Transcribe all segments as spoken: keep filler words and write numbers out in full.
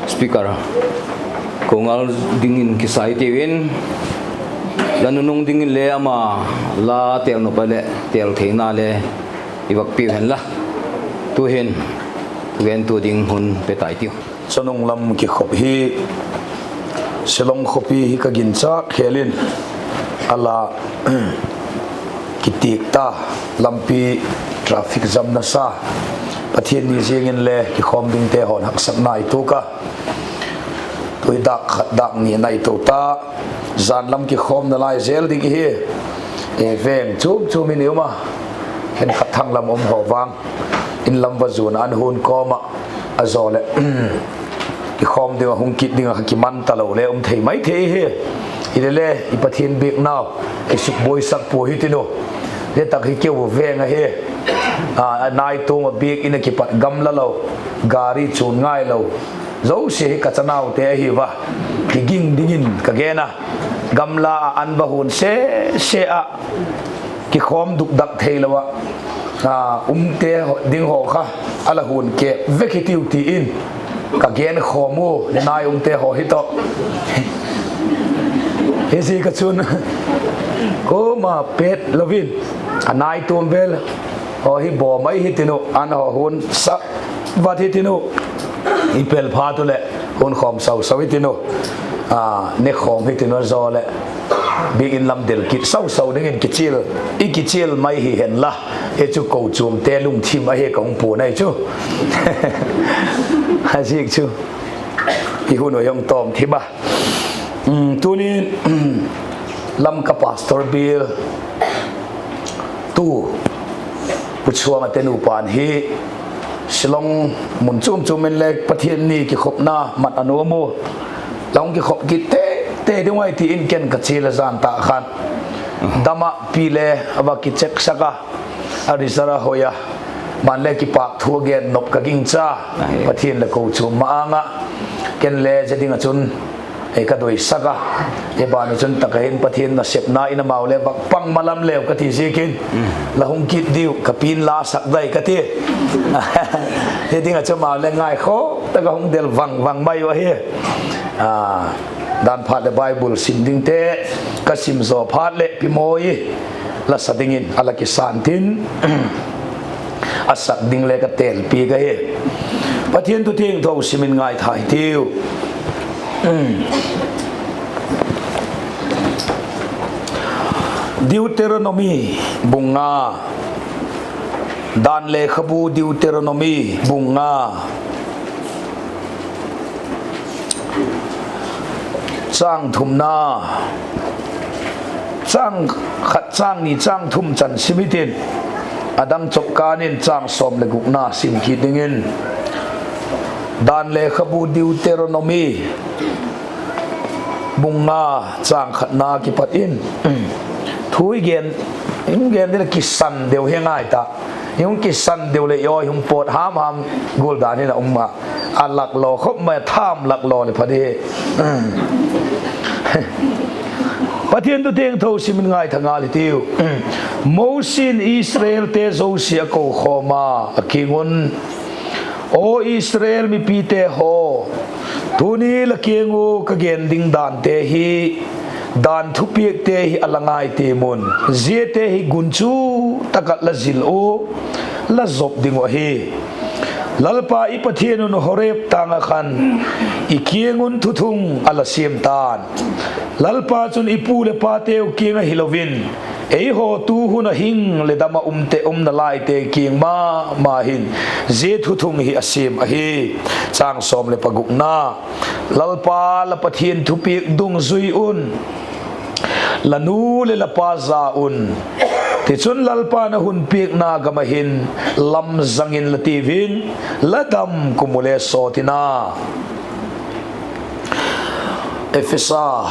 Speaker, ko ngal dingin kisai tiu in, la nunung dingin le ama la têl nop a leh têl theina le i vak piu hen la. Tu'hin thugentu ding hun pe tai tiu. Chunung lam kikhop hi, Shillong khawpi hi ka ginchâk khêl in, a la kitiak ta, lampi traffic jam nasa, Pathian ni ziang in le kikhawm dingte haw'n haksatna i tuak a, tu'hin dâk khat dâk ni nai to ta, zan lam kikhawmna lai zel ding hi, e, veng chuam chuam in i um a, khenkhat thang lam um haw vang, in lam va zuan a an hun kawm ah, a zaw leh kikhawm ding ah hung kit ding ah kha kiman talo le um thei mai thei hi. Hile le i Pathian biaknau kisukbuaisak pua hitiu. Zia tak hi keu veng ahi. A, a nai tuam ah biak in a kipat gamla lo, gari chun ngai lo, zosia hi ka chanaute ahi va, kiging dingin ka gen a, gamla ah an va hun sese ah, kikhawm dukdak theilo ah, a, umte ding haw kha a la hun kêk vek hitiu ti in ka genkhawm u, nai umte haw hi tawh. Hiziak a chun, kuama pet lo in, a nai tuam vel haw hi baw mai hitiu, an haw hun sa vat hitiu, i pel phat u leh hun khawm sau sau hitiu, a, ne khawm hitiu, a zaw leh biak in lam del kit sau sau dingin kichial, i kichial mai hi hen la, hi chu kochuamte lungthim ahi ka hung puan ahi chu. A ziak chu i hun uh hung tawm thim a. Tuni'n Lamka Pastor Bial tu Pu Chuang a te nupa'n hi Shillong mun chuam chuam in le Pathian ni kikhopna mat a nuam u, la hung kikhop kit tei tei ding uai ti in ken ka chial a, zan tak khan dam ah pi le a va kicheksak a, a result a hoi a, ban le kipâk thu a gen nop ka gingcha, Pathian leh kochuam ma-âng ah, ken le zia ding ah chun ka doisak a, zia ban ah chun tak ah hin Pathian nasepna in amau le vak pang ma lam leu ka ti ziakin, la hung kit diu ka pi'n la sak dai ka ti. Zia ding ah chu amau le ngaikhawk tak ah hung del vang vang mai u ahi. Dan phat leh Bible sim dingte ka sim zaw phat leh Pi Mawi la sa dingin a la kisan tin, a sak ding le ka telpiak ahi. Pathian thu thiangtho sim in ngaitha hitiu. Deuteronomy bung nga. Dan lekhabu Deuteronomy bung nga, châng thumna, châng khat, châng ni, châng thum chan sim hitin, a dang chawp kân in châng sawm leh gukna sim kit dingin. Dan lekhabu Deuteronomy bung nga, châng khatna kipat in, thu i gen, i hung gen ding a kisan deu hi ngai ta. I hung kisan deu leh i awi hung pawt ham ham gual dan in a um a. A lak law khop mai, tham lak law leh pha di. Pathian thu thiangtho sim in ngaitha ngal hitiu. Mosi'n Israelte zosia a kokhawm a, a kiang un, Aw Israel mipite haw, tuni la kiang ua ka gen ding dante hi dan thupiakte hi a la ngai tiam un, ziate hi gunchu tak ah la zil ua, la zop ding uh ahi. Lalpa i Pathian un Horeb tâng ah khan i kiang un thuthung a la siam ta'n. Lalpa chun i pu leh pateu kiang ahilo in, eihaw tu hun a hing leh dam ah umte, umna laite kiang ma ma hin zia thuthung hi a siam ahi. Châng sawm leh pagukna, Lalpa la Pathian thupiak dungzui un, la nu leh la pa za un, tichun Lalpa'n a hun piakna gam ah hin lam zang inla tiu in, la dam kum u le sawt in a. Ephesa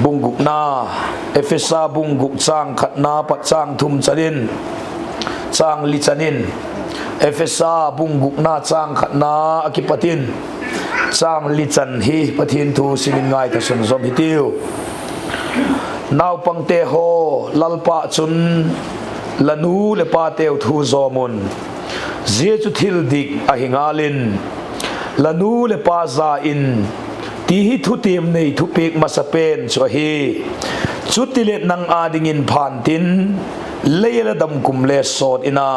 bung gukna, Ephesa bung guk châng khatna pat châng thum chan in, châng li chan in, Ephesa bung gukna châng khatna a kipat in, châng li chan hi Pathian thu sim in ngaitha sunzawm hitiu. Naupangte haw, Lalpa chun la nu leh pateu thu zawm un, zia chu thil dik ahi ngal in. la nu leh pa za in, ti hi thutiam nei thupiak masa pen chu ahi. Chutileh nang â dingin pha'ntin, lei ah la damkum le sawt in a,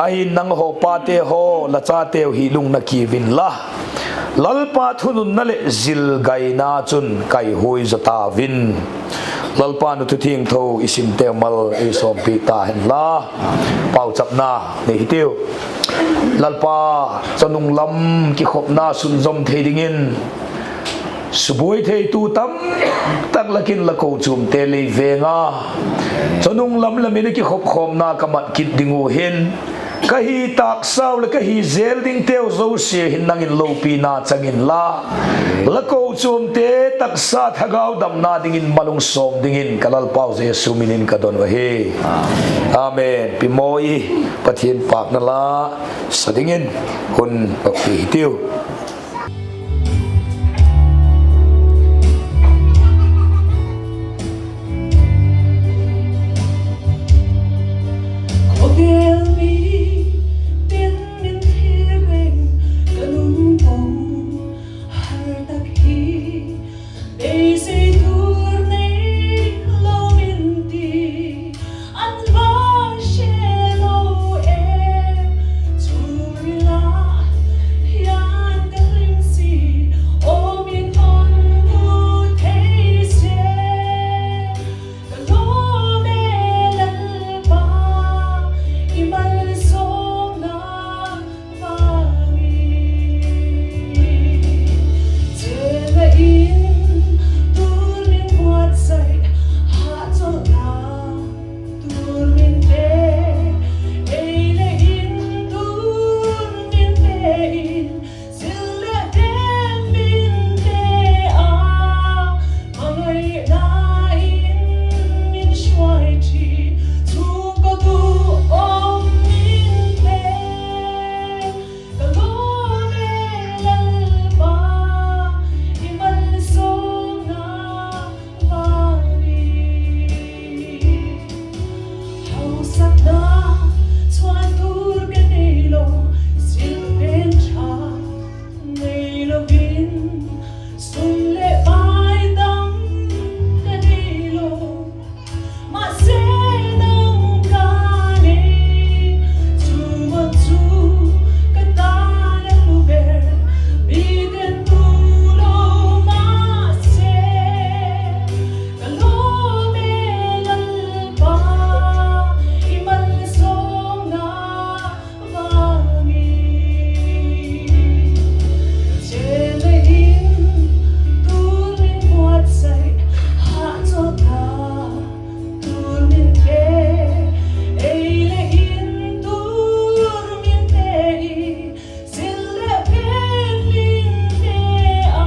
ahi'n nanghaw pate haw la chateu hi lungna kiu inla, Lalpa thununna leh zilgaina chun kaihuai zaw tau in. Lalpa'n a thu thiangtho i simteu mal ei sawmpiak ta hen la, pauchapna nei hitiu. Lalpa, chawlung lam kikhopna sunzawm thei dingin subuai theitu tamtak lak in la kochuamte lei veng a, chawlung lam lam in a kikhopkhawmna ka mat kit ding uh hin, ka hi taksau leh ka hi zel dingteu zosia hin nang in lopina chang inla, la kochuamte taksa thagau damna dingin malung sawm dingin ka Lalpau Jesu min in ka don uh ahi. Amen. Pi Mawi, Pathian pâkna la sa dingin hun va pia hitiu. Khawvel mi tin min thireng ka lungpum har tak hi, beisei tur nei lo min ti an va she lo e. Chu ri la hian ka hlim si, aw min hon bu thei se. Ka lawm e Lalpa, i malsawmna vang in. Chena in tur min buatsai, hahchawlna tur min pe, ei le in tur min pe in, zil leh ven min pe a, mangaina in min suai thi, thu ka tu om min pe. Ka lawm e Lalpa, i malsawmna vang in. Hausakna chuan tur ka nei lo, silpen tha nei lovin, sum leh pai dang ka nei lo, mahse dangka nei chu a chu ka tan a lu ber, mi den tu lo mahse, ka lawm e Lalpa, i malsawmna vang in. Chena in tur min buatsai, hahchawlna tur min pe, ei le in tur min pe in, zil leh ven min pe a,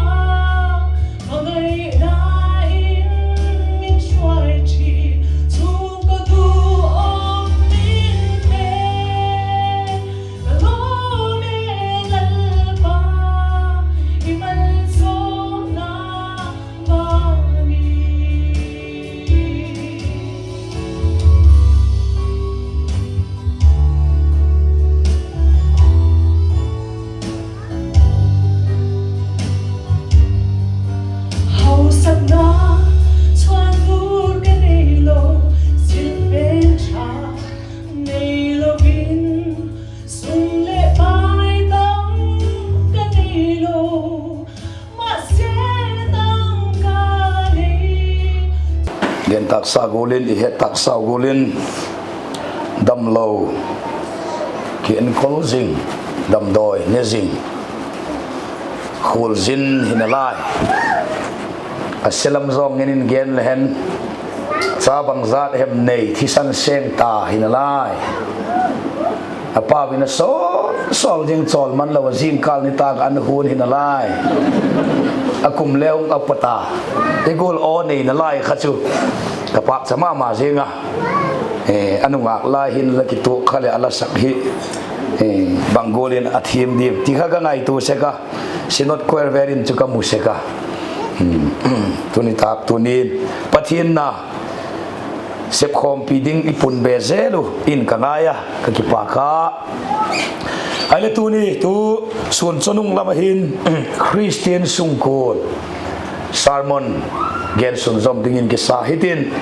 mangaina in min suai thi, thu ka tu om min pe. Ka lawm e Lalpa, i malsawmna vang in. Hausakna chuan tur ka nei lo, silpen tha nei lovin, sum leh pai dang ka nei lo, mahse dangka nei. Gen taksa gual in, i het taksa gual in, damlo, kienkol zing, damdawi ne zing, khualzin hi nalai. A se lam zawng ngen in gen le hen, cha bangzat hem nei thisan seng ta hi nalai. A pau in a sawl sawl zing, chawl man lo a, zingkâl nitâk an hun hi nalai. A kum le hung a pat a, i gual aw nei nalai kha chu ka pâkcha ma ma zing a. A nungâk lai hin la kituak kha leh a la sak hi bang gual in a thiam diam ti kha ka ngaitua sek a, Synod Choir vêl in chu ka mu sek a. Tuni tâk tuni'n Pathian na sepkhawmpi ding i pun be zel uh in ka ngai a, ka kipâk a. Ahile tuni tu sun chawhnung lam ah hin Khristian sungkuan sermon gen sunzawm dingin kisa hitin,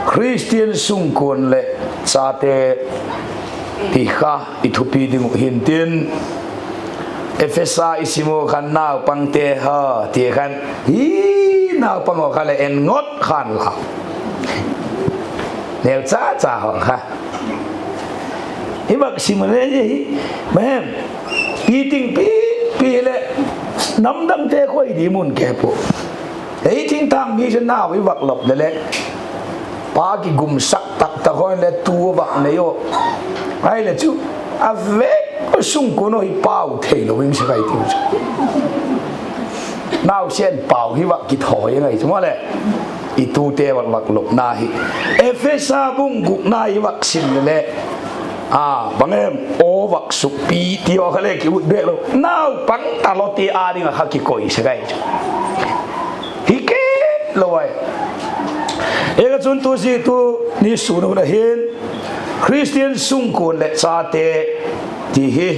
Khristian sungkuan leh chate ti kha i thupi ding uh hintin, Ephesa i sim u khan naupangte haw ti khan, hi, naupang haw kha leh en ngot khan la, neu cha cha haw kha i vak sim le hi, mahem, pi ting pi, pi leh namdangte khoi di mun ke pua. Ei thingtâng mi chu nau i vak lop le le, pa kigumsak tak tak haw le tu vak nei u. Ahile chu a vek sungkuan haw hi pau theilo ing se kai tiu chu, nausen pau hi vak kithawi ngai chu maw le. I tute vak vak lopna hi Ephesa bung gukna i vak sim le le, a, bang em, aw vak sukpi ti haw kha le kiut bek lo, naupang talo ti â ding ah kha kikoi se kai chu, hi kei lo ai. Eka chun tu zi tu ni sun hun ah hin Khristian sungkuan leh chate ti hi,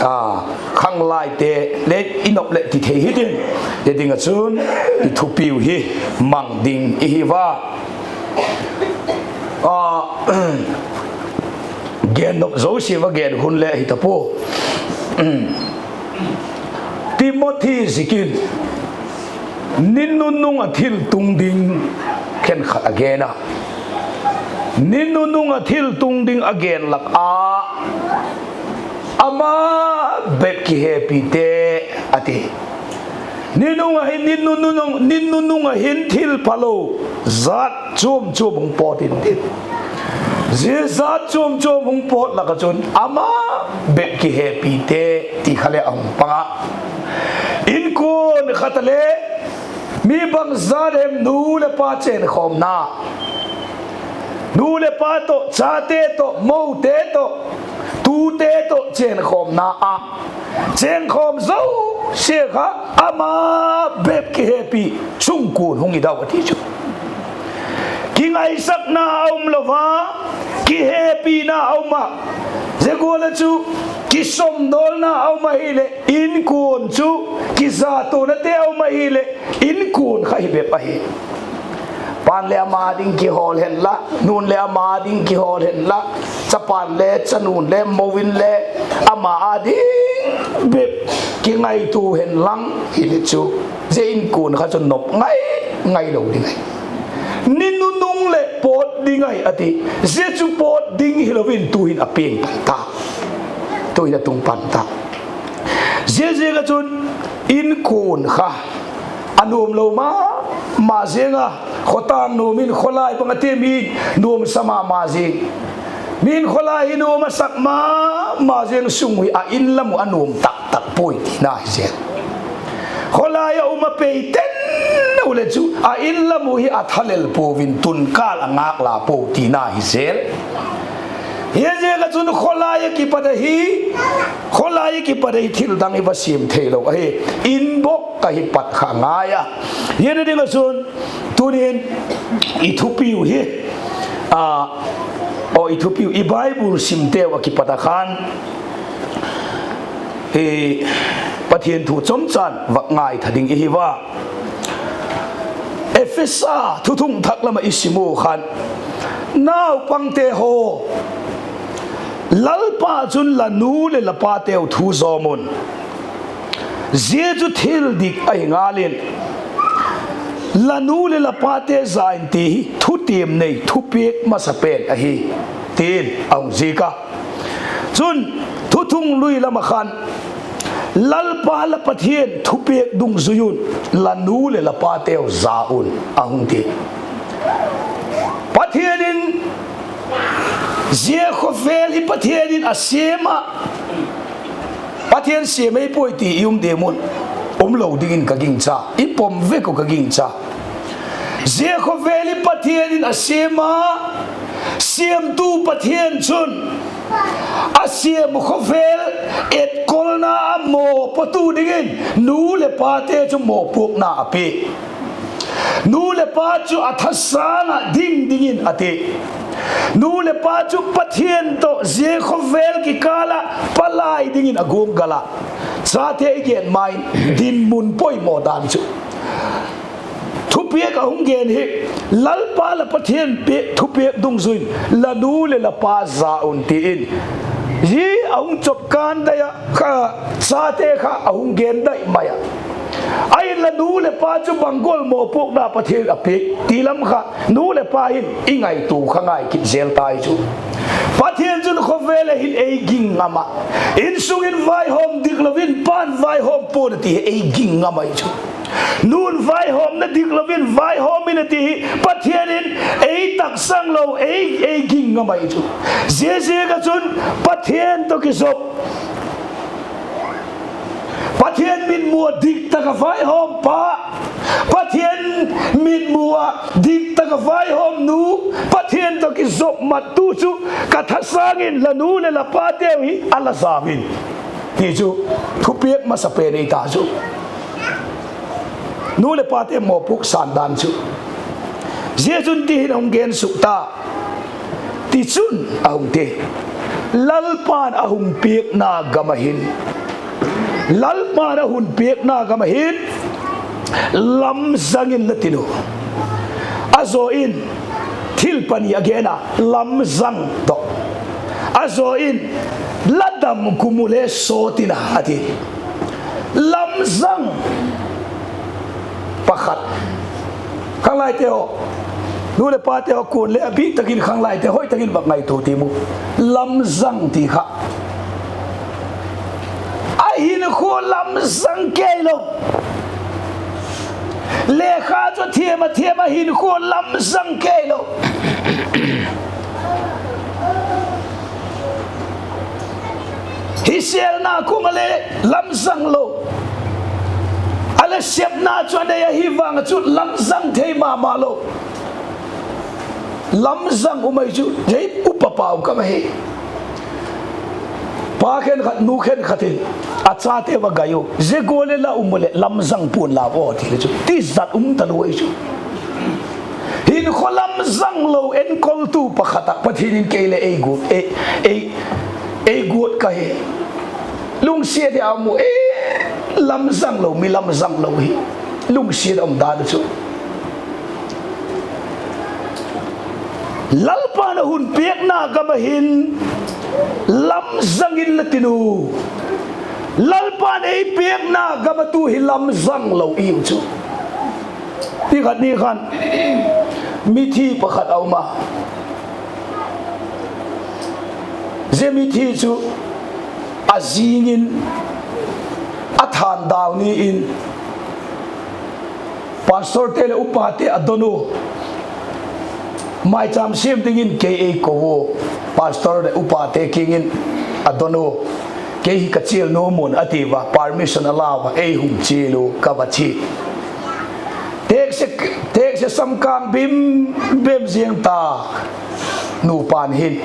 a, khanglaite le i nop leh ti thei hitin, zia ding ah chun i thupiu hi mang ding i hi va. A, gen nop zosia va gen hun le hi ta pua. Timothy ziakin ni nunung ah thil tung ding khenkhat a gen a, ni nunung ah thil tung ding a gen lak a, ama bep kihepite a ti. Ni nunung ah hin, ni nunung, ni nunung ah hin thil phalo jat chuam chuam hung pawt intin, zia jat chuam chuam hung pawt lak ah chun ama bep kihepite ti kha le a hung pang a. Inkuan khat ah le mi bangzat hem nu leh pa chenkhawmna, nu leh pa tawh, chate tawh, mote tawh, tute tawh chenkhawmna ah, chengkhawm zosia kha ama bep kihepi sungkuan hung hi dau a ti chu. Kingaisakna a um lo a, kihepina a um a, zia gual ah chu kisomdawlna a um ahileh, inkuan chu kizatuanate a um ahileh, inkuan kha hi bep ahi. Pa'n le ama ding kihawl hen la, nu'n le ama ding kihawl hen la, chapa'n le, chanu'n le, mo in le ama â ding bep kingaitua hen lang hileh chu, zia inkuan kha chu nop ngai ngai lo ding ahi. Ni nunung leh pawt ding ahi a ti. Zia chu pawt ding hilo in tu'hin a piang pan ta, tu'hin a tung pan ta. Ziaziak ah chun inkuan kha a nuam lo ma ma ziang a, khawtâng nuam in khawlai bang a ti, mi nuamsa ma ma ziang, mi'n khawlai hi nuam a sak ma ma ziang sung hi a in lam uh a nuam tak tak puai tina hi zel. Khawlai a um a pei ten lo leh chu a in lam uh hi a thalel puau in, tun kâl a ngâk la puau tina hi zel. Hiziak ah chun khawlai ah kipat ahi, khawlai ah kipat ahi thil dang i va siam theilo ahi. In bawk ka hi pat kha ngai a. Hia ding ah chun tunin i thupiu hi, a, aw, i thupiu, i Bible simteu ah kipat ah khan, Pathian thu chomchan vak ngaitha ding i hi ua. Ephesa thuthung thak lam ah i sim u khan, naupangte haw, Lalpa chun la nu leh la pateu thu zawm un. Zia chu thil dik ahi ngal in, la nu leh la pate za in ti hi thutiam nei, thupiak masa pen ahi, ti'n a hung zik a. Chun, thuthung lui lam ah khan, Lalpa la Pathian thupiak dungzui un, la nu leh la pateu za un, a hung ti. Pathian in, zia khawvel hi Pathian in a siam ah, Pathian siam ei puai ti i um diam un? Um lo dingin ka gingcha, i pom vek uh ka gingcha. Zia khawvel hi Pathian in a siam a, siamtu Pathian chun a siam khawvel etkolna a mawpuaktu dingin nu leh pate chu mawpuakna a pia. Nu leh pa chu a thasâng ah ding dingin a ti. Nu leh pa chu Pathian tawh zia khawvel kikâl ah palai dingin a guanggal a, chate i gen ma in dinmun poimaw dan chu thupiak a hung gen hi. Lalpa la Pathian thupiak dungzui in, la nu leh la pa za un ti in, zia a hung chop kân dai ah kha, chate kha a hung gen dai mai a. Ahinla nu leh pa chu bang gual mawpuakna Pathian a piak ti lam kha nu leh pa hin i ngaitua kha ngai kit zel tai chu. Pathian chun khawvel ah hin ei ging ngam ah, insung in vaihawm dik lo in pa'n vaihawm pua'n a ti hi ei ging ngam ahi chu. Nu'n vaihawmna dik lo in vaihawm in a ti hi Pathian in ei taksang lo, ei, ei ging ngam ahi chu. Ziaziak ah chun Pathian tawh kizop, Pathian mitmu ah dik tak a vaihawm pa, Pathian mitmu ah dik tak a vaihawm nu, Pathian tawh kizop mattu chu ka thasâng in la nu leh la pateu hi a la zau in, ti chu thupiak masa pen ei ta chu. Nu leh pate mawpuak sân dan chu, zia chun ti hin a hung gen suk ta. Tichun a hung ti, Lalpa'n a hun piakna gam ah hin, Lalpa'n a hun piakna gam ah hin lamzang in la tin u. A zaw in, thil pani a gen a, lamzang tawh. A zaw in, la dam kum u le sawt in a, a ti. Lamzang pakhat. Khanglaite haw, nu leh pate haw, kuan le a bîk tak in khanglaite hoi tak in vak ngaitua ti mu. Lamzang ti kha, a hinkhua lamzang kei lo. Lekha chu thiam a thiam a, hinkhua lamzang kei lo. Hisêlna kung a le lamzang lo. A le sepna chu a nei ahi vang ah chu lamzang thei ma ma lo. Lamzang um ahi chu, zia upa pau kam ahi. Pa khenkhat, nu khenkhat in a chate va gai u, zia gual le la um u leh lamzang pua'n lau aw ti le chu, tizat um talua ahi chu. Hinkhua lamzang lo enkoltu pakhat ah Pathian in kei leh ei guat, ei, ei, ei guat ka hi. Lungsiat hi a um u e, lamzang lo, mi lamzang lo hi. Lungsiat a um dan chu. Lalpa'n a hun piakna gam ah hin lamzang in la tin u. Lalpa'n ei piakna gam ah tu hi lamzang lo i u chu. Ni khat ni khan mithi pakhat a um a. Zia mithi chu a zing in a than dau ni in pastorte leh upate a don u. Maichâm siam dingin kei ei ko u. Pastor leh upate kiang in a don u. Kei hi ka chial nuam un a ti ua, permission a lau a, ei hung chial u ka va chi. Tekse, tekse samkâng bim bem ziang ta. Nupa'n hin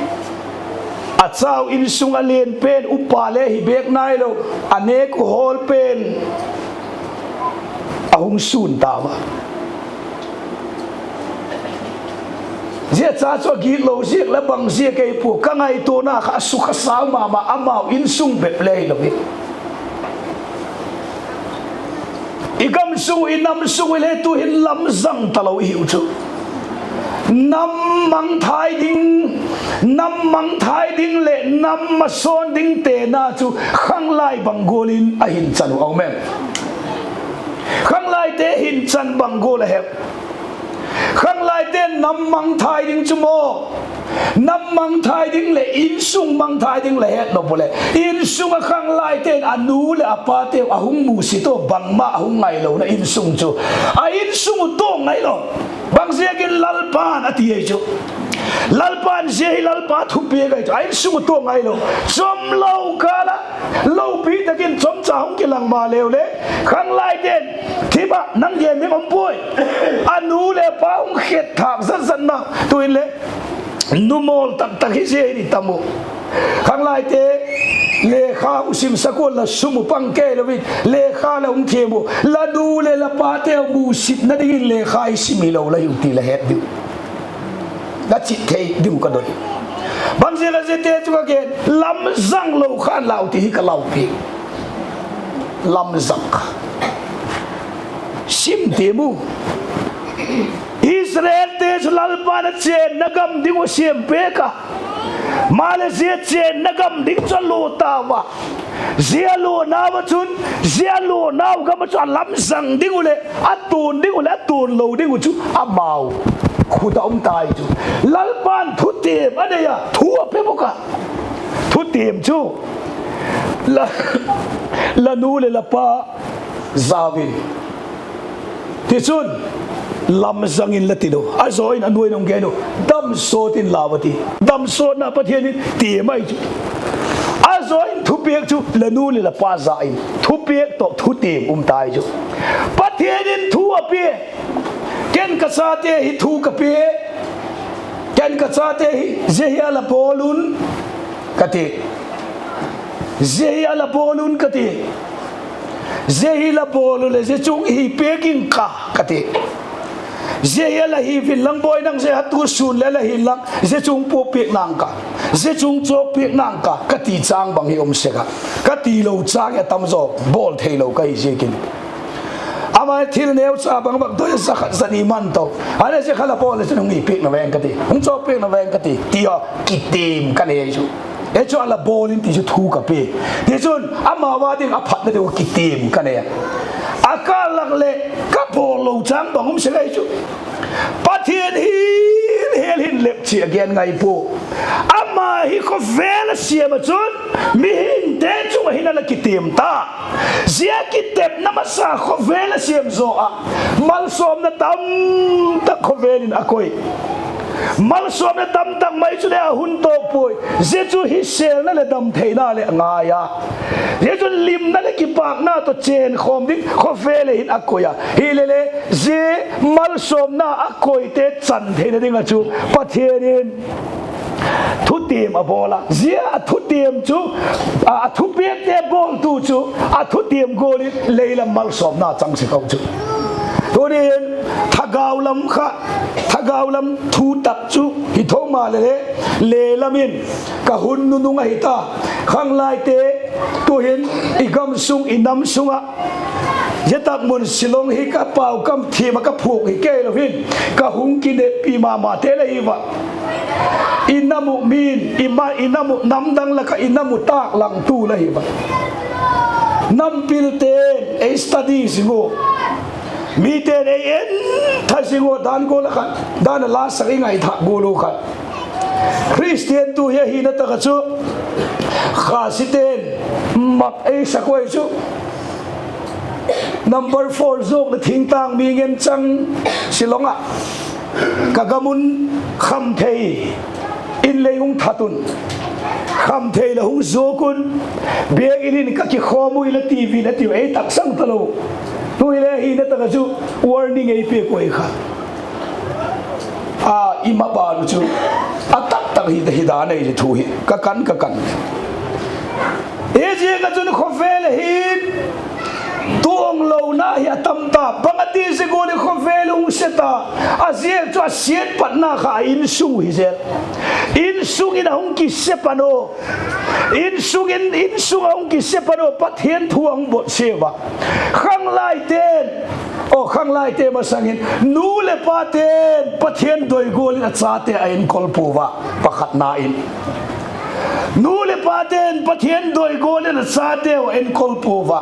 a chau insung a lian pen upa le hi bêk nailo, a nêk u hawl pen a hung sûn tau a. Zia cha chu a gitlo ziak la bang ziak ei pua, ka ngaituana kha a sukha sau ma ma, amau insung bep le hilo hi. I gam sung, i nam sung i le tu hin lamzang talo i hiu chu. Nam mangthai ding, nam mangthai ding leh nam masawn ding tena chu khanglai bang gual in a hinchan uh a um em? Khanglaite hinchan bang gual a hem? Khanglaite'n nam mangthai ding chu maw, nam mangthai ding leh insung mangthai ding la het nop u leh, insung ah khanglaite'n a nu leh a pateu a hung musit ua, bangma a hung ngailona insung chu a insung uh tuak ngailo. Bangziakin Lalpa'n a ti ei chu. Lalpa'n zia hi Lalpa thupiak ahi chu, a insung uh tuak ngailo. Chawmlo kâl ah lopi tak in chawmcha hung kilang maleu le, khanglaite'n thip ah nang gen ding um puai, a nu leh pa hung khet thâk zat zatna, tu'in le nu mawl tak tak hi zia hi ni tam u. Khanglaite, Lekha hung simsak ua la sum uh pang kei lo in, lekha la hung thiam uh, la nu leh la pateu musitna dingin lekha i sim hilo la hiu ti la het diu. La chit thei diu ka doi. Bangziak a ziate chu ka gen, lamzang lo khan lau ti hi ka lau piak. Lamzang kha sim tiam u. Israelte chu Lalpa'n a chênna gam ding uh a siam pêk a, maleh zia chênna gam ding chu a lua tau a. Zia luanau ah chun, zia luanau gam ah chu a lamzang ding uh leh a tuan ding uh leh a tuan lo ding uh chu amau khut ah um tai chu. Lalpa'n thutiam a nei a, thu a pe bawk a. Thutiam chu la, la nu leh la pa zau in. Tichun, lamzang in la ti lo. A zaw in a nuai in hung gen u, damsawt in lau a ti. Damsawtna Pathian in tiam ahi chu. A zaw in thupiak chu la nu leh la pa za in. Thupiak tawh thutiam um tai chu. Pathian in thu a pia. Ken ka chate hi thu ka pia. Ken ka chate hi zia hi a la bawl un ka ti. Zia hi a la bawl un ka ti. Zia hi la bawl uh leh zia chung hi piak ing ka ka ti. Zia hi a la hi vin lang bawi nang, zia ha tu sun leh la hi lang, zia chung puak piak nang ka, zia chung chawk piak nang ka ka ti châng bang hi um sek a. Ka ti lo châng a tam zaw bawl theilo ka hi ziakin. Ama thil neucha bang bang doi a za khat za ni man to. A leh zia kha la bawl leh chun hung hi piak na veng ka ti, hung chawk piak na veng ka ti, ti a kitiam ka nei chu. E chu a la bawl in ti chu thu ka pia. Tichun amau a ding a phatna ding uh kitiam ka nei a. A kâl lak leh ka bawl lo châng bang um sek ahi chu. Pathian hin hel hin lep chi a gen ngai pua. Ama hi khawvel a siam ah chun mihingte chung ah hin a la kitiam ta. Zia kitepna masa khawvel a siam zaw ah malsawmna tam tak khawvel in a koi. Malsawmna tam tak mai chu leh a hun tawk puai. Zia chu hisêlna leh dam theina leh a ngai a. Zia chu limna leh kipâkna tawh chênkhawm ding khawvel a hin a koi a. Hilele, zia malsawmna a koite chan theina ding ah chu Pathian in thutiam a bawl a. Zia a thutiam chu, a, a thupiakte bawltu chu a thutiam gual in lei lam malsawmna chang sek u chu. Tuni'n thagau lam kha, thagau lam thu tak chu hi tho maleh le, lei lam in ka hun nunung ahi ta. Khanglaite, tu'hin i gam sung, i nam sung ah, zia tak mun Shillong hi ka pau kam thiam ah ka phuak hi kei lo hin, ka hung kineppi ma mate le hi va. I nam uh min, i ma, i nam uh namdang lak ah i nam uh tâklangtu la hi va. Nam pilte'n ei study zing ua, mite'n ei en tha zing ua, dan gual a khat dan a la sak i ngaithak gual u khat. Khristiantu hi ahina tak ah chu Khasite'n mak ei sak ua chu, number four zuakna thingtâng mi ngen chang Shillong ah, ka gam un khamthei in lei hung that un, khamthei la hung zuak un, biak in in ka kikhawm ui la ti vin a tiu, ei taksang talo. Tu'hile ahina tak ah chu warning ei piak ua kha. A, i maban chu a tak tak hi, hi dan ei thu hi ka kan, ka kan. Hiziak ah chun khawvel a hin tuanglona hi a tam ta, bang a ti zia gual in khawvel hung se ta. A ziak chu a siat patna kha insung hi zel. Insung in a hung kise pan u. Insung in, insung a hung kise pan u, Pathian thu a hung bot sia va. Khanglaite'n, aw, khanglaite masang in nu leh pate'n Pathian doi gual in a chate a enkol pua va. Pakhatna in, nu leh pate'n Pathian doi gual in a chateu a enkol pua va.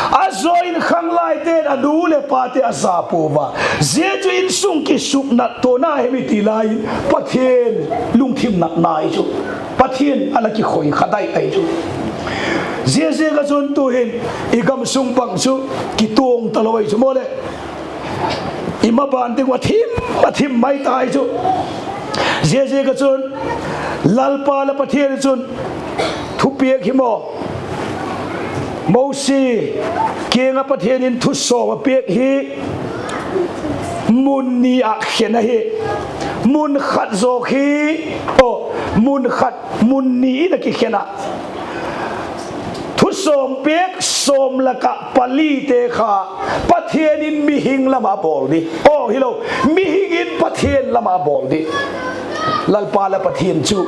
A zaw in khanglaite'n a nu leh pate a za pua va. Zia chu insung kisuknat tuana hem i ti lai in Pathian lungthim natna ahi chu. Pathian a la kikhoi kha dai ahi chu. Ziaziak ah chun tu'hin i gam sung pang chu kituang talo ahi chu maw leh. I maban ding ua thim, a thim mai ta ahi chu. Ziaziak ah chun Lalpa la Pathian chun thupiak hi maw, Mosi kiang ah Pathian in thusawm a piak hi mun ni ah khen ahi. Mun khat zawk hi, aw, mun khat, mun ni in a kikhen ah. sawm pêk sawm lak ah palite kha Pathian in mihing lam ah a bawl di. Aw, hilo, mihing in Pathian lam ah a bawl di. Lalpa la Pathian chu,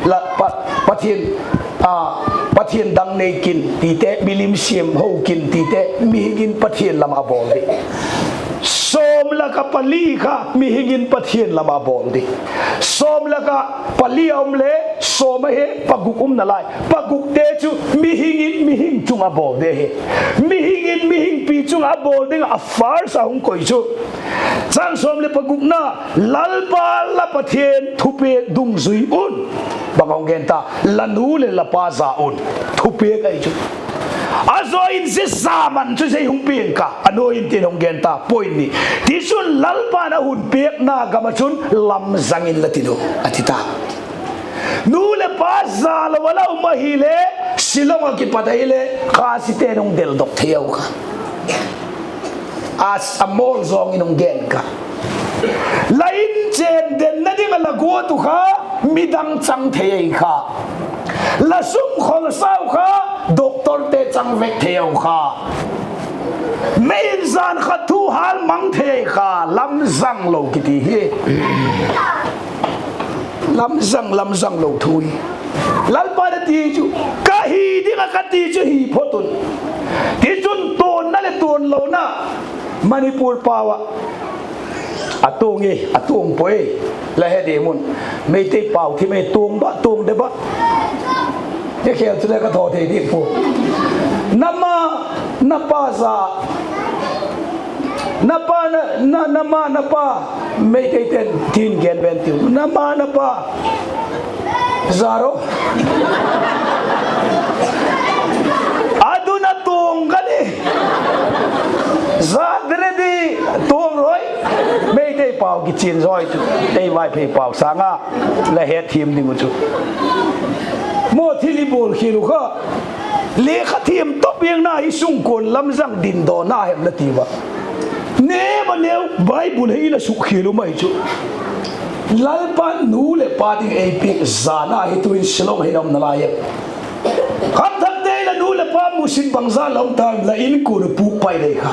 la Pa-, Pathian, a, Pathian dang nei kin tite, milim siam ho kin tite, mihing in Pathian lam ah a bawl di. Sawm lak ah pali kha mihing in Pathian lam ah a bawl di. Sawm lak ah pali a um le, sawm ahi, paguk um nalai. Pagukte chu mihing in mihing chung a bawl di ahi. Mihing in mihingpi chung a bawl ding a first a hung koi chu, chang sawm leh pagukna, Lalpa la Pathian thupiak dungzui un. Bang hung gen ta? La nu leh la pa za un. Thupiak ahi chu. A zaw in zia za man chu zia hung piang ka, a nuai in tin hung gen ta, point ni. Tichun Lalpa'n a hun piakna gam ah chun lamzang in la tin u, a ti ta. Nu leh pa za lo a la um ahile, Shillong ah kipat ahile, Khasite'n hung deldok thei u kha. A, a mawl zawng in hung gen ka. La in chên denna ding ah la guat uh kha, midang chang thei ahi kha. La sum kholsau kha, doctorte chang vek thei u kha. Mei in jan khat thu hâlmang thei ahi kha, lamzang lo kiti hi. Lamzang, lamzang lo thu hi. Lalpa'n a ti chu, ka hi ding ah ka ti chu hi phot un. Tichun tuanna leh tuanlona, Manipur pau ah, a tuang e, a tuang puai, la he diam un. Meitei pau thim e, tuang ba, tuang de ba. He khel chu le ka thaw thei dik pua. Na ma, na pa za, na pa, na, na, na ma, na pa, Meiteite'n tin gen ven tiu. Na ma, na pa za ro. A dun a tuang ka ni. Za de re di, tuang roi. Meitei pau kichian zawi chu, ei Vaiphei pau sâng a la hetthiam ding uh chu. Maw, thil i bawl khial uh kha, lekha thiam tawp piakna hi sungkuan lamzang dindawna hem la ti ua. Neu a neu Bible hi la sukkhial uh mai chu. Lalpa'n nu leh pa ding ei piak zana hi tu'in Shillong hin a um nalai e. Khamthakte, la nu leh pa musit bangza la um ta em, la inkuan uh puk pai lei kha.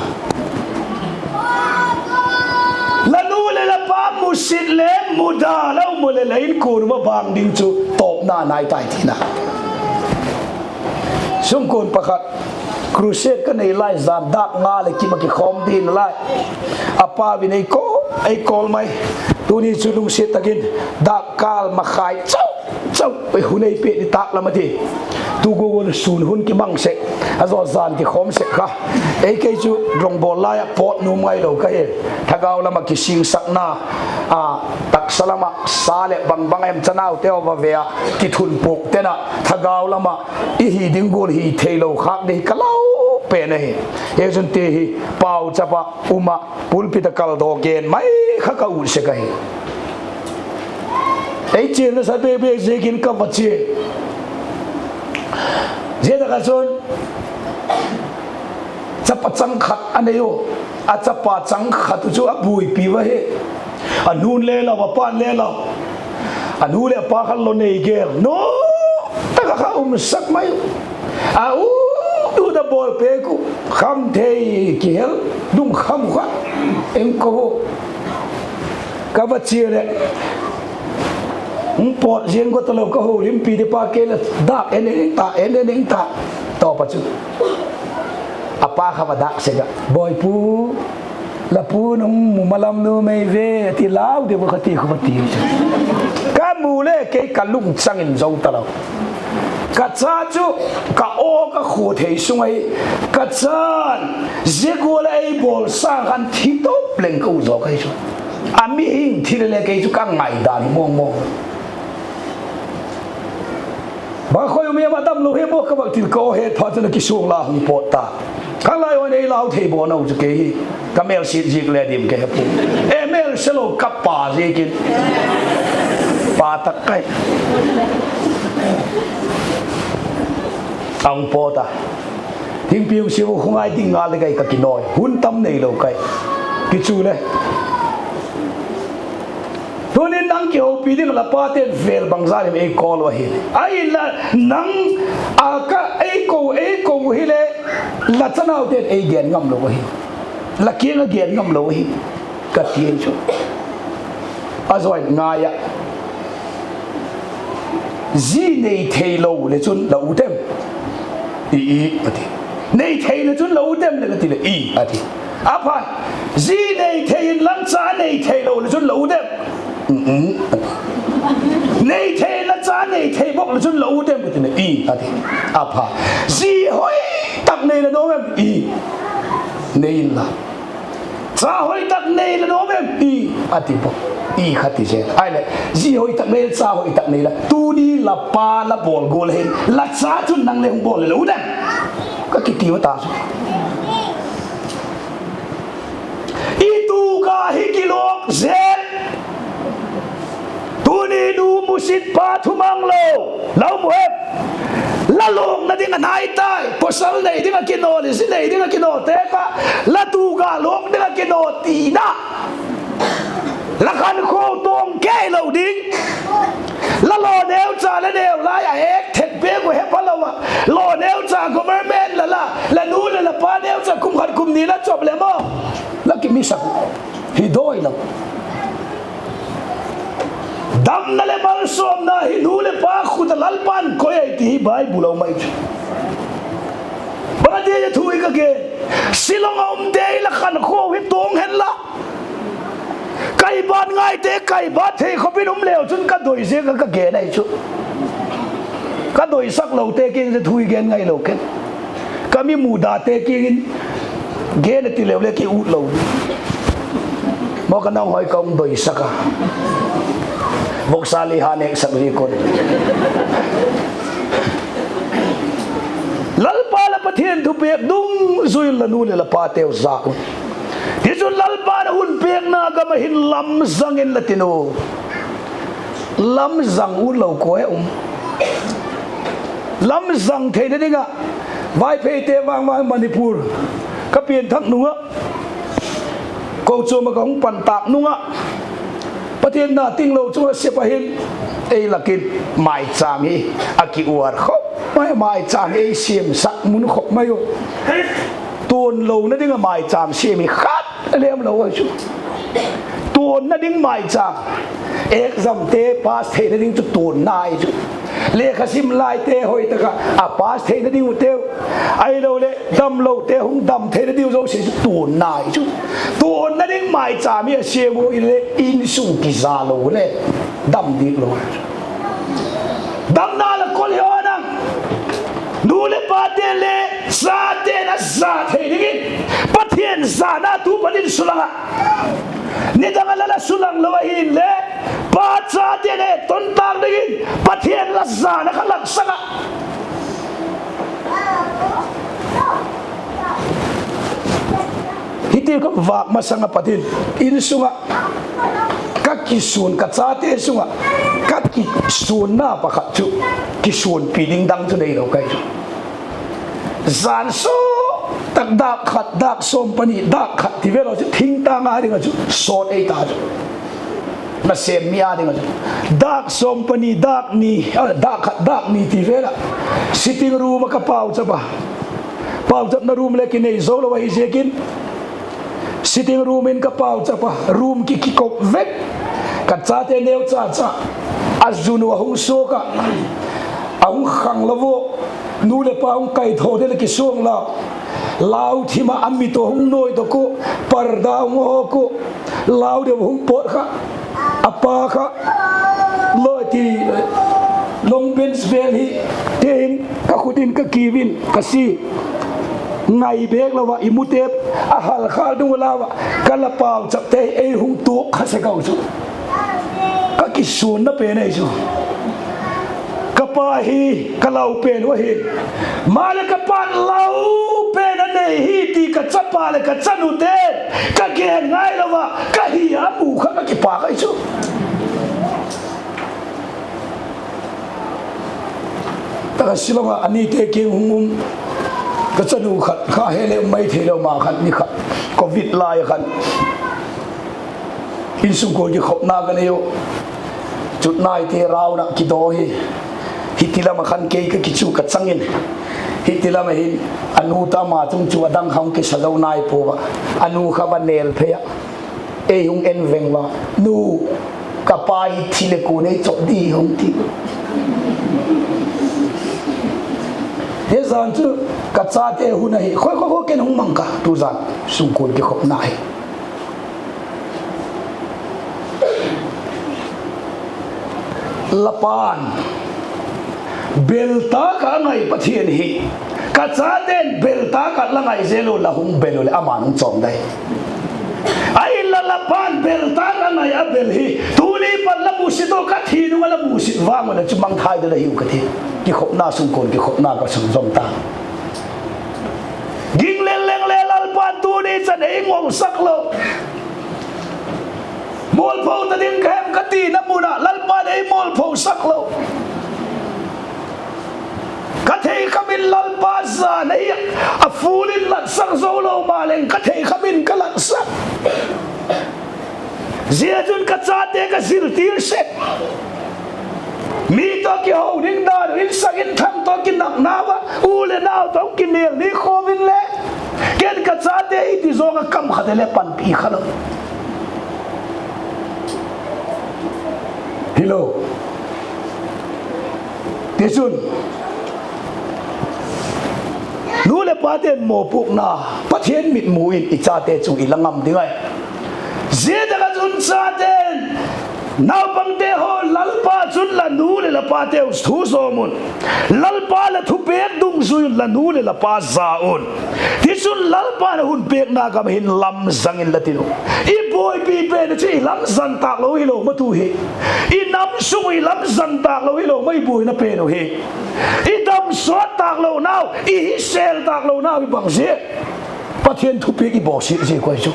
La nu leh la pa musit le muda la um u leh la inkuan uh ma bang ding chu tawpna nai tai tina. Sungkuan pakhat, crusade ka nei lai zan dâk nga leh kim ah kikhawm ding nalai. A pau in ei ko, ei kawl mai. Tuni chu lungsiat tak in dâk kâl makhai chau chau hun ei pia ni tâk lam a ti. Tu gual gual sun hun kimang sek, a zaw zan kikhawm sek kha. Ei kei chu rongbawl lai ah pawt nuam ngailo ka hi. Thagau lam ah kisingsakna, a, taksa lam ah sa leh bang bang em, chanaute haw va ve ah, kithunpuak ten ah thagau lam ah i hi ding gual hi theilo khâk ding hi ka lau pen ahi. Hi chun ti hi, pauchap ah um ah, pulpit ah kaldaw gen mai kha ka ut sek ahi. Ei chialna sa bek bek ziakin ka va chia. Zia tak ah chun chapa chang khat a nei u. A chapa chang khat uh chu a buaipi ua hi. A nu'n le lau, a pa'n le lau. A nu leh a pa kha lo nei gel, nuam tak ah kha umsak mai u. A u, tu da bawl pek uh, kham thei kihel, lungkham uh kha. Eng ko u, ka va chia leh, hung pawt ziang go talo, ka holimpi di pa kei la dâk en en ta, en en ta. Tawp ah chu a pa kha va dâk sek ah, Bawipu, la pu'n hung mu malam nuam ei ve, ti lau deu ka ti khu va ti chu. Ka mu le kei ka lungchang in zo talo. Ka cha chu ka aw ka khua thei sung ahi. Ka cha'n zia gual a ei bawl sâng khan thi tawp leng ka u zaw ka hi chu. A mihing thi le le kei chu ka ngaidan hi mawng mawng. Bang khoi um em a damlo hi maw ka bak til ka aw het phat chun a kisuang la hung pawt ta. Khanglai haw in ei lau thei bawn u chu kei hi. Ka mêlsiat ziak le dim ka he pua. E mêlsia lo ka pa ziakin. Pa tak kai. A hung pawt a. Thingpi hung sia u khungai ding ngal le kai ka kinawi. Hun tam neilo kai. Kichu le. Tuni Nang kihopi ding la pate'n vêl bangzah in ei call u ahi. Ahinla nang a ka ei ko, ei ko hile, la chanaute'n ei gen ngam lo ahi. La kiang ah gen ngam lo ahi, ka ti chu. A zawi ngai ah, zi nei theilo le chun la ut em? I, i, a ti. Nei thei le chun la ut em le ka ti leh, i, a ti. A pha, zi nei thei inlang cha nei theilo le chun la ut em? Nei thei inla cha nei thei bawk le chun la ut em ka ti leh, i, a ti. A pha, zi hoi tak nei la nuam em? I, nei inla. Cha hoi tak nei la nuam em? I, a ti bawk. I kha ti zel. Ahileh, zi hoi tak nei, cha hoi tak nei la, tuni la pa la bawl gual hin la cha chun nang le hung bawl le la ut em? Ka kiti u ta chu. I tuka hi kilawk zel. Tuni nu musit pa thumang lo, la um u em? La lawkna ding a nai tai. Pawsal nei ding ah kinawl, zi nei ding ah kinawlte kha, la tuka lawk ding ah kinawl tina la khankhua tawng kei lo ding. La law neucha la neu lai a ek thek bêk u he pha lo ah, law neucha government la la, la nu leh la pa neucha kum khat kum ni la chop leh maw, la kimisak hi doi lo. Damna leh malsawmna hi nu leh pa khut ah Lalpa'n koi ahi ti hi Bible a um ahi chu. Bang a ti a thu hi ka gen, Shillong a umte hi la khankhua hi tawng hen la, kaibat ngaite kaibat thei khop in um leu chun ka doi ziak a ka gen ahi chu. Ka doisak lote kiang in thu hi gen ngai lo ken. Ka mi mudate kiang in gen a ti leu le ki ut lo. Maw, ka nang hoi ka hung doisak a, voksa li ha nêksak zik un. Lalpa la Pathian thupiak dungzui in la nu leh la pateu zak un. Tichun Lalpa'n a hun piakna gam ah hin lamzang in la tin u. Lamzang ut lo kua he um? Lamzang theina ding ah, Vaipheite vang vang Manipur ka pianthak nung ah, kochuam ah ka hung pan tâk nung ah, Pathian na tinglo chung ah sep a hin, ei lak in maichâm hi a ki uar khop mai, maichâm hi ei siamsak mun khop mai u. Tuan lona ding ah maichâm siam hi khat a lem lo ahi chu. Tuanna ding maichâm, examte pass theina ding chu tuanna ahi chu. Lekha sim laite hoi tak ah a pass theina ding uteu, ahiloleh damlote hung dam theina ding u zosia chu tuanna ahi chu. Tuanna ding maichâm hi a siam u inle insung kiza lo le dam dik lo. Damna la kol hi aw nang. Nu leh pate le chate'n a za thei dingin, Pathian zana tu pan in sulang ah, nidang a la la sulang lo ahinle, pa chate'n a ton tâk dingin Pathian la zana kha laksak ah. Hiti ka vâk masang ah pat in, insung ah ka kisuan, ka chate sung ah ka kisuanna pakhat chu, kisuanpi ding dang chu neilo ka hi chu. Zan sawt tak dâk khat, dâk sawm pani, dâk khat ti vel a chu thingtâng â ding ah chu sawt ei ta chu. Nasêm mi â ding ah chu dâk sawm pani, dâk ni, dâk khat, dâk ni ti vel ah sitting room ah ka pauchap a, pauchapna room le kinei zo lo ahi ziakin, sitting room in ka pauchap a, room ki kikop vek. Ka chate neucha cha a zun uh a hung suak ah, a hung khang lo ua, nu leh pa hung kaitho ding leh kisuang lau, lau thim ah a mit uh a hung nuaidok uh, parda hung hawk uh, lau deu hung pawt kha, a pa kha, law ti, long bench vel hi, tin ka khut in ka kiu in ka si, ngai bêk lo ah i mute a halkhâl dung lau ah ka la pauchapte ei hung tuak kha sek au chu. Ka kisuanna pen ahi chu. Ka pa hi ka lau pen uh ahi. Maleh ka pa'n lau pen a nei hi ti ka chapa leh ka chanute'n ka gen ngai lo ah ka hi a mu kha ka kipâk ahi chu. Tak ah Shillong ah a nite kiang hung um, ka chanu khat kha he le um mai thei lo, ma khat ni khat, covid lai khan insung gual kikhopna ka nei uh. Chutnaite round ah kidaw hi. Hiti lam ah khan kei ka kichu ka chang in, hiti lam ah hin a nu ta ma chung chu a dang kha hung kisa zo nai pua a, a nu kha va nêl phei ah, ei hung en veng ua, Nu, ka pa hi thi leh kuan ei chawp di, hung ti. Hi zan chu ka chate hun ahi, khoi khoi khoi ken hung mang ka, tu zan sungkuan kikhopna hi. La pa'n bel tak ah a ngai Pathian hi, ka chate'n bel tak ah la ngai zel u, la hung bel u leh ama'n hung chawm dai. Ahinla la pa'n bel tak ah a ngai a bel hi, tuni pat la musit u, ka thi nung ah la musit vang u leh chu mangthai ding la hiu ka ti. Kikhopna, sungkuan kikhopna ka sunzawm ta. Ging lel leng le Lalpa'n tuni chan ei ngolsak lo. Mualpho ta ding ka hem ka tina mun ah Lalpa'n ei mualphosak lo. Ka theikham in Lalpa zan ahi a, a full in latsak zo lo maleng ka theikham in ka latsak. Zia chun ka chate ka zil tir sek. Mi tawh kiho ding dan uh, insak inthang tawh kinakna ua, u leh nau tawh kinêl ni khawm inle, ken ka chate hiti zawng ah kam khat le panpi kha lo. Hilo. Tichun, nu leh pate'n mawpuakna, Pathian mitmu in i chate chung i la ngam ding ahi. Zia tak ah chun chate'n, naupangte haw, Lalpa chun la nu leh la pateu thu zawm un. Lalpa la thupêk dungzui un, la nu leh la pa za un. Tichun Lalpa'n a hun pêkna gam hin lamzang in la tin u. I buaipi pen chu i lamzang tâk lo hilo ma tu hi. I nam sung uh i lamzang tâk lo hilo ma i buaina pen uh hi. I damsawt tâk lonau, i hisel tâk lonau hi bang zia? Pathian thupiak i bawsiat ziak uh ahi chu.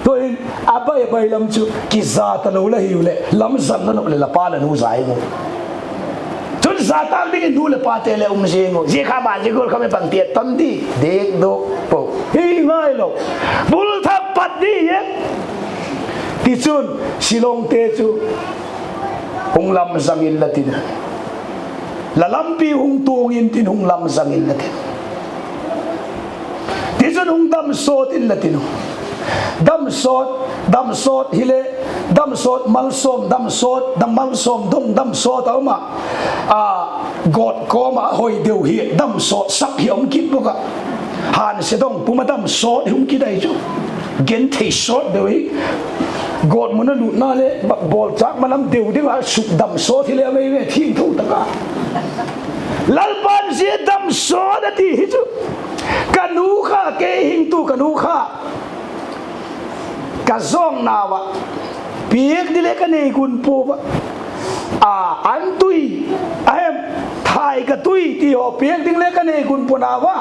Tu'hin, a bai a bai lam chu kiza talo la hiu leh, lamzang na nop leh la pa la nu za ing u. Chun za tâk dingin nu leh pate le um zing u. Zia kha ma zia gual kha me pang tia ton di, dikduk po hi ngailo. Bul thak pat di e. Tichun, Shillongte chu hung lamzang inla tin, la lampi hung tuang intin, hung lamzang inla tin. Tichun hung damsawt inla tin u. Damsawt, damsawt hile, damsawt malsawm, damsawt, dam malsawm dong damsawt a um ah. A, God kawm ah hoi deu hi damsawtsak hi um kit bawk ah. Hansia dong pum ah damsawt hi um kit ahi chu. Genthei sawt deu hi. God mun a lutna le bawlchâk ma lam deu ding ah suk damsawt hile a vei ve thiangtho tak a. Lalpa'n zia damsawt a ti hi chu, ka nu kha, kei hingtu ka nu kha, ka zawngnau ah piak ding le ka nei gun pua a, a, an tui, a hem, thai ka tui ti haw piak ding le ka nei gun pua nau a,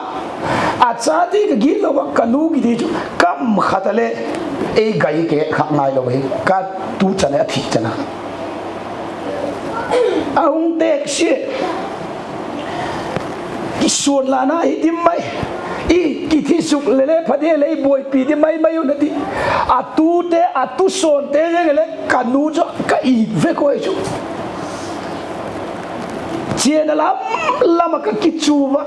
a chate ka gitlo a ka nu kiti chu kam khat a le ei gai ke kha ngailo hi, ka tu chan a thi chan a. A hung têk sia. Kisuanlana hi dim mai. I kithi suk le le pha di le i buaipi di mai mai un a ti. A tute, a tusawnte zeng le ka nu chu ka it vek uh ahi chu. Chiana lam lam ah ka kichu a,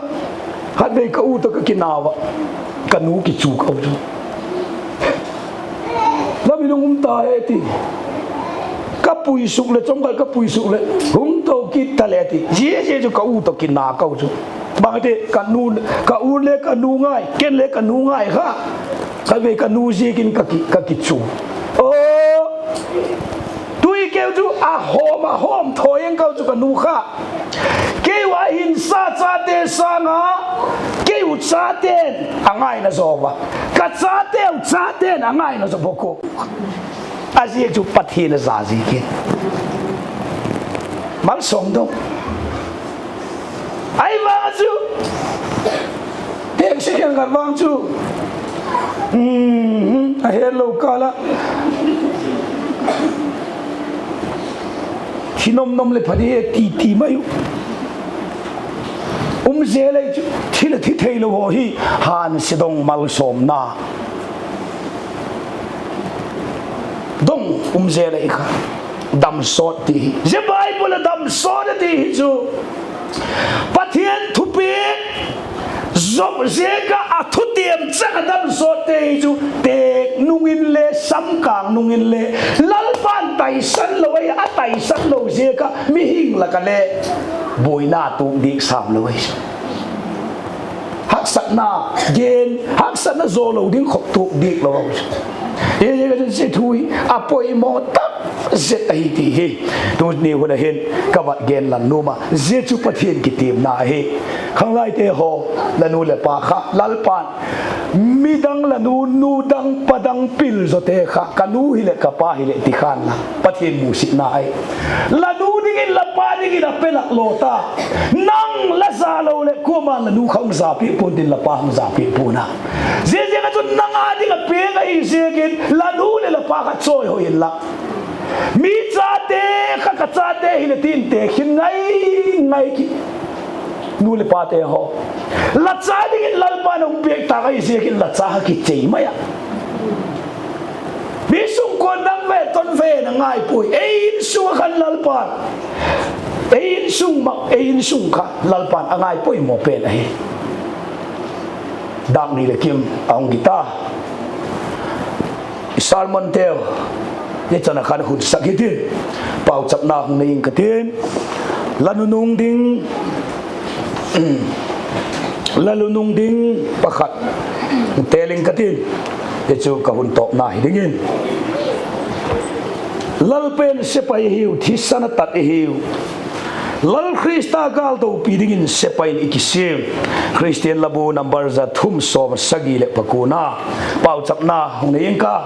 khatvei ka u tawh ka kinau a, ka nu kichu ka u chu. Lam in hung um ta e ti. Ka pui suk leh, chawmkhat ka pui suk leh hung to kit ta le ti. Zia zia chu ka u tawh kina ka u chu. Bang ti, ka nu, ka u le ka nu ngai, ken le ka nu ngai kha. Khatvei ka nu ziakin ka ki, ka kichu. Aw, tui keu chu a hawm, a hawm thaw eng ka u chu ka nu kha. Kei ua hinsa chate sâng a, kei u chate'n a ngaina zaw a, ka chateu chate'n a ngaina zaw bawk u. A ziak chu Pathian a za ziakin. Malsawm dong. Ahi vang a chu, têksia khenkhat vang chu, a hetlo kâl ah thi nom nom leh pha di e ti ti mai u. Um zel ahi chu, thi leh thi theilo haw hi, hansia dong malsawmna dong um zel ahi kha. damsawt ti hi. Zia Bible a damsawt a ti hi chu Pathian thupiak zop ziak ah a thutiam chak a damsawtte hi chu têk nung inle, samkâng nung inle, Lalpa'n taisan lo ahi, a taisan lo ziak ah mihing lak ah le buaina tuak diak sâm lo ahi chu. Haksatna gen, haksatna zaw lo ding khop tuak diak lo ahi chu. Zia thu hi a poimaw tak zet ahi ti hi tuni hun ah hin ka vak gen lang nuam a, zia chu Pathian kitiamna ahi. Khanglaite haw, la nu leh pa kha Lalpa'n midang, la nu, nu dang pa dang pil zawte kha ka nu hileh ka pa hileh ti khan la Pathian musitna ahi. La nu dingin la pa dingin a pe lak law ta. Nang la za lo leh kuama'n la nu kha hung zapi pua'n tin la pa hung zapi pua'n a. Ziaziak ah chun nang â ding ah piang ahi ziakin la nu leh la pa kha chawihoi inla, mi chate kha ka chate hileh tin têk khin ngai ngai ki. Nu leh pate haw, la cha dingin Lalpa'n a hung piak tâk ahi ziakin la cha kha kichei mai ah. Mi sungkuan dang ve ton ve na ngai puai. Ei insung ah khan Lalpa'n, ei insung ma, ei insung kha Lalpa'n a ngai poimaw pen ahi. Dâk ni leh kim a hung ki ta. I sermonteu i chan ah khan hun sak hitin, pauchapna hung nei ing ka tin, la nunung ding, la nunung ding pakhat tel ing ka tin, hi chu ka hun tawpna hi dingin, Lal pen sepai ahiu, thisan a tat ahiu. Lal Khrista gâldopi dingin sepai in i kisiam. Khristian Labu number za thum sawm sagi leh pakuana, pauchapna hung nei ing ka.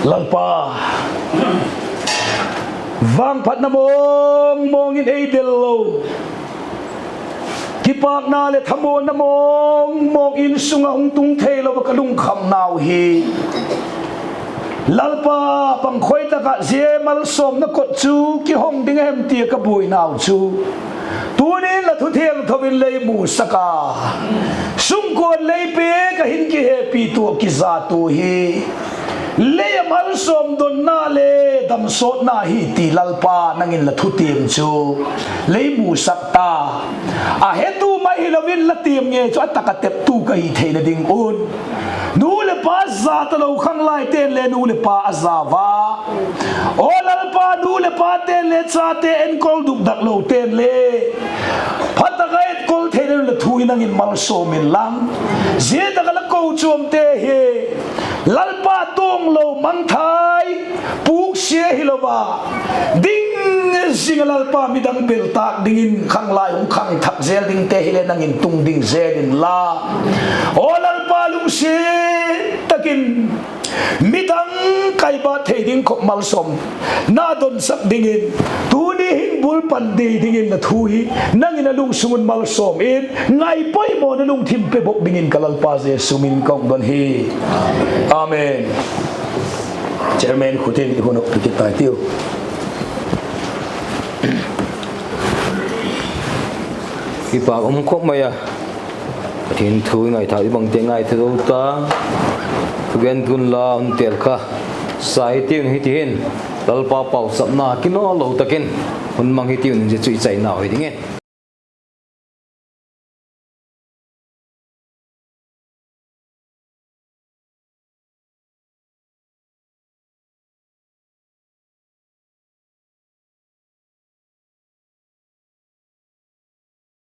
Lalpa, vangphatna mawng mawng in ei del lo, kipakna leh thamuanna mawng mawng insung ah hung tung theilo ah ka lungkhamnau hi. Lalpa, bang khoi tak ah zia malsawmna kot chu kihong ding a hem ti a ka buainau chu, tuni'n la thu thiangtho in lei musak a, sungkuan lei pek ah hin kihepitua kizatua hi, lei a malsawm donna le damsawtna hi ti Lalpa nang in la thutiam chu lei musak ta. A hetu mai hilo in la tiam ngei chu a tak a teptu ka hi theina ding un, nu leh pa za talo khanglaite'n le nu leh pa a za ua, aw Lalpa, nu leh pate'n le chate enkol dukdak lote'n le pha tak a enkol theina ding la thu hi nang in malsawm inla, zia tak ah la kochuamte hi Lalpa, tuanglo mangthai puksia hilo a, ding zing ah Lalpa, midang bel tâk dingin khanglai hung khangthak zel dingte hile nang in tung ding zel inla, aw Lalpa, lungsiat tak in midang kaibat thei ding khop malsawmna donsak dingin, tuni hin bul pan dei dingin la thu hi nang in a lungsung un malsawm in, ngaipoimawna lungthim pe bok dingin ka Lalpa Jesu min ka hung don hi. Amen. Chairman khut in i hun uh pe kit tai tiu. Kipâk um khop mai a, Pathian thu i ngaitha i bangte ngaitha zo ta, thugen tun la hun tel kha, sa hitiu hiti hin, Lalpa pauchapna kinawllo tak in hun mang hitiu in, zia chu i chainau hi dingin.